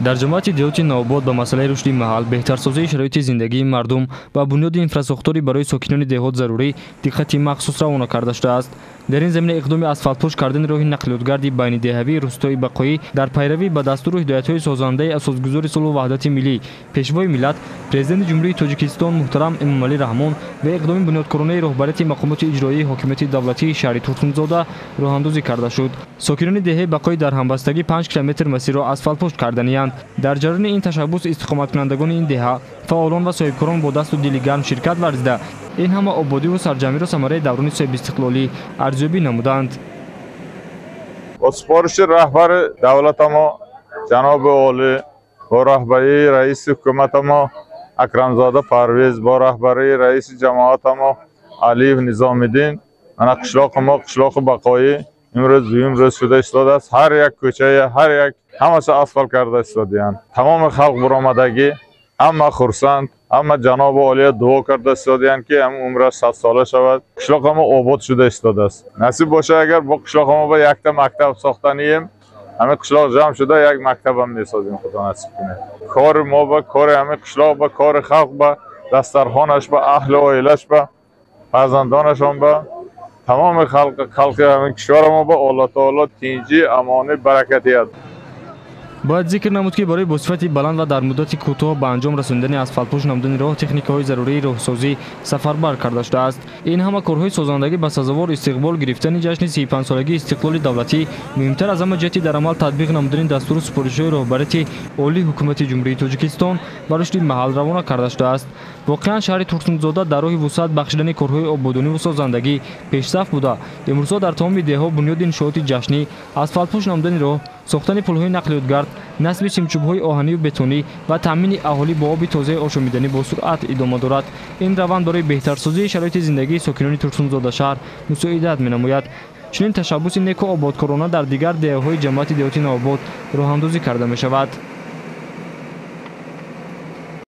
Дар ҷамоати деҳоти Навобод ба масъалаи рушди маҳал, беҳтарсозии шароити зиндагии мардум ва бунёди инфрасохторӣ барои сокинони деҳот зарурӣ диққати махсус равона карда шудааст. Дар ин замина иқдоми асфалтпӯш кардани роҳи нақлиётгарди байнидеҳавии рустои Бақоӣ дар пайравӣ ба дастуру ҳидоятҳои созандаи асосгузори сулҳу ваҳдати миллӣ, пешвои миллат, президенти Ҷумҳурии Тоҷикистон муҳтарам Эмомалӣ Раҳмон ва иқдоми бунёдкоронаи роҳбарияти мақомоти иҷроии ҳокимияти давлатии шаҳри Турсунзода роҳандозӣ карда шуд. Сокинони деҳаи Бақоӣ дар ҳамбастагӣ 5 километр масирро асфалтпӯш карданиянд. Дар ҷараёни ин ташаббус истиқоматкунандагони ин деҳа, фаъолон ва соҳибкорон бо дасту дили гарм ширкат варзида, ин ҳама ободиву сарҷамъиро самараи даврони соҳибистиқлолӣ арзёбӣ намуданд. Бо супориши раҳбари давлатамо ҷаноби олӣ, бо раҳбарии раиси ҳукуматамо Акрамзода Парвиз, бо раҳбарии раиси ҷамоатамо Алиев Низомиддин, мана қишлоқи мо, қишлоқи Бақоӣ, имрӯз дуюм рӯз шуда истодааст. Ҳар як кӯчаи, ҳар як ҳамаша асфалт карда истодиянд. Тамоми халқ буромадагӣ, ҳама хурсанд, ҳама ҷаноби олия дуо карда истодиянд, ки ҳам умраш 100 сола шавад. Қишлоқамо обод шуда истодааст. Насиб бошад, агар бо қишлоқамо ба якта мактаб сохтанием, ҳамин қишлоқ ҷамъ шуда як мактабам месозем, худо насиб кунад. Кори мо ба кори ҳамин қишлоқ, ба кори халқ, ба дастархонаш, ба аҳли оилаш, ба фарзандонашон, ба тамоми халқи ҳамин кишварамо ба Аллоҳ таоло тинҷӣ, амонӣ, баракат диҳад. Бояд зикр намуд, ки барои бо сифати баланд ва дар муддати кӯтоҳ ба анҷом расонидани асфалтпӯш намудани роҳ техникаҳои зарурии роҳсозӣ сафарбар карда шудааст. Ин ҳама корҳои созандагӣ ба сазовор истиқбол гирифтани ҷашни 35-солагии истиқлоли давлатӣ, муҳимтар аз ҳама ҷиҳати дар амал татбиқ намудани дастуру супоришҳои роҳбарияти олии ҳукумати Ҷумҳурии Тоҷикистон ба рушди маҳал равона карда шудааст. Воқеан, шаҳри Турсунзода дар роҳи вусъат бахшидани корҳои ободониву созандагӣ пешсаф буда, имрӯзҳо дар тамоми деҳҳо бунёди иншооти ҷашнӣ, асфалтпӯш намудани роҳ, сохтани пулҳои нақлиётгард, насби симчӯбҳои оҳанию бетонӣ ва таъмини аҳолӣ бо оби тозаи ошомиданӣ бо суръат идома дорад. Ин раванд барои беҳтарсозии шароити зиндагии сокинони Турсунзода шаҳр мусоидат менамояд. Чунин ташаббуси неку ободкорона дар дигар деҳаҳои ҷамоати деҳоти Навобод роҳандозӣ карда мешавад.